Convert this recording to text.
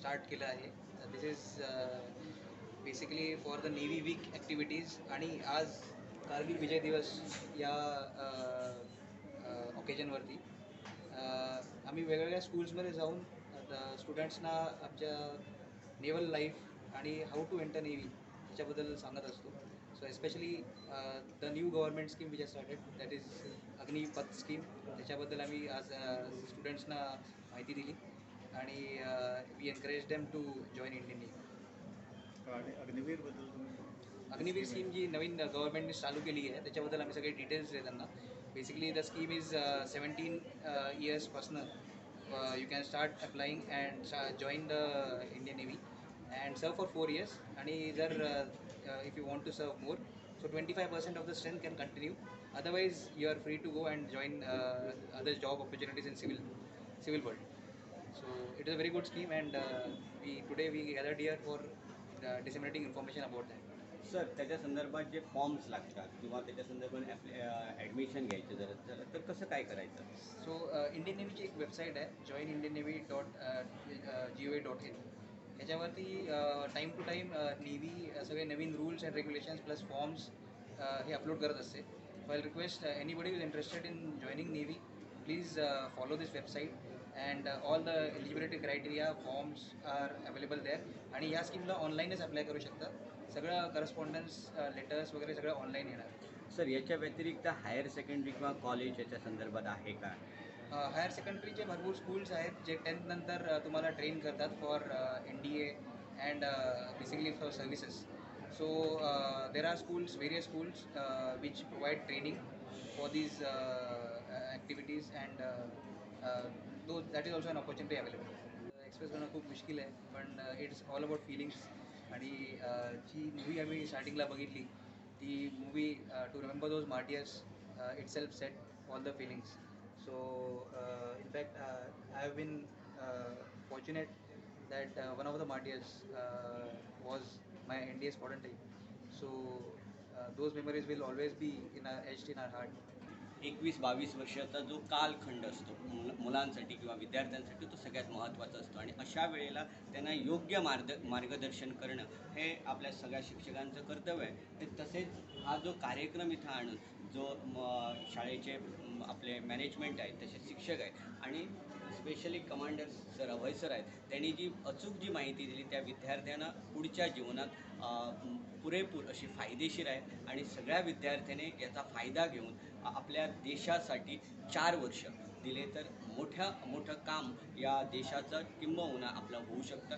Start केलं आहे. This is basically for the Navy Week activities आणि आज कारगिल विजय दिवस या ऑकेजनवरती आम्ही वेगवेगळ्या स्कूल्समध्ये जाऊन स्टुडंट्सना आमच्या नेव्हल लाईफ आणि how to enter navy याच्याबद्दल सांगत असतो. So especially the new government scheme which started, that is Agnipath scheme, त्याच्याबद्दल आम्ही आज स्टुडंट्सना माहिती दिली आणि we encourage them to join Indian Navy. आणि अग्निवीरबद्दल तुम्ही? अग्निवीर स्कीम जी नवीन गव्हर्नमेंटने चालू केली आहे, त्याच्याबद्दल आम्ही सगळे डिटेल्स दिले त्यांना. Basically, the scheme is 17 इयर्सपासनं you can start applying and join the Indian Navy and serve for 4 years. आणि जर if you want to serve more, so 25% of the strength can continue. Otherwise, you are free to go and join other job opportunities in civil world. So it is a very good scheme and we today we gathered here for disseminating information about that. Sir, त्याच्या संदर्भात जे forms लागतात किंवा त्याच्या संदर्भात admission घ्यायचं जर झालं तर कसं काय करायचं? सो इंडियन नेव्हीची एक वेबसाईट आहे, joinindiannavy.gov.in. ह्याच्यावरती time to time navy सगळे नवीन rules and regulations plus forms hey upload करत असते. So I request anybody is interested in joining Navy, please follow this website and all the eligibility criteria, forms are available there. आणि या स्कीमला ऑनलाईनच apply करू शकता. सगळं करस्पॉन्डन्स लेटर्स वगैरे सगळं ऑनलाईन येणार. सर, याच्या व्यतिरिक्त हायर सेकंडरी किंवा कॉलेज याच्या संदर्भात आहे का? हायर सेकंडरीचे भरपूर स्कूल्स आहेत जे टेन्थ नंतर तुम्हाला ट्रेन करतात for NDA and basically for services. So there are schools, various schools which provide training for these activities and though that is also an opportunity available. Express करणं खूप मुश्किल आहे, पण it's all about feelings. आणि जी movie आम्ही स्टार्टिंगला बघितली, ती movie, to remember those martyrs itself set all the feelings. So in fact, I have been fortunate that one of the martyrs was my NDA squadron team. So those memories will always be in our etched in our heart. 21-22 वर्षाचा जो कालखंड असतो मुलांसाठी किंवा विद्यार्थ्यांसाठी, तो सगळ्यात महत्त्वाचा असतो आणि अशा वेळेला त्यांना योग्य मार्गदर्शन करणं हे आपल्या सगळ्या शिक्षकांचं कर्तव्य आहे. ते तसेच हा जो कार्यक्रम इथं आणून जो शाळेचे आपले मॅनेजमेंट आहेत, तसेच शिक्षक आहेत आणि स्पेशली कमांडर सर अभय सर आहेत, त्यांनी जी अचूक जी माहिती दिली, त्या विद्यार्थ्यांना पुढच्या जीवनात पुरेपूर अशी फायदेशीर आहे आणि सगळ्या विद्यार्थ्याने याचा फायदा घेऊन आपल्या देशासाठी 4 वर्ष दिले तर मोठ्या मोठं काम या देशाचं किंबहुना आपलं होऊ शकतं.